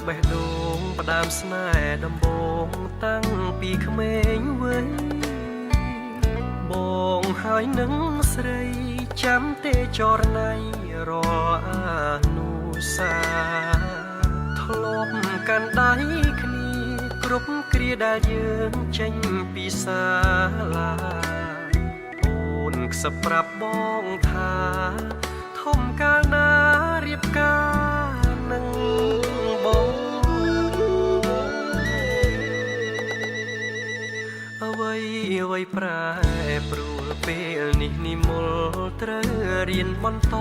បេះដូងផ្ដើមស្នេហ៍ដំបូងតាំងពីក្មេងវ័យបងហើយនឹងស្រីចាំទេចរណៃរាល់អនុសាធ្លាប់កាន់ដៃគ្នាគ្រប់គ្រាដែលយើងចេញពីសាលាអូនខ្សឹបប្រាប់បងថាធំកាលណារៀបការនឹងបង អ្វីអ្វីប្រែប្រួលពេលនេះនិមលត្រូវរៀនបន្ត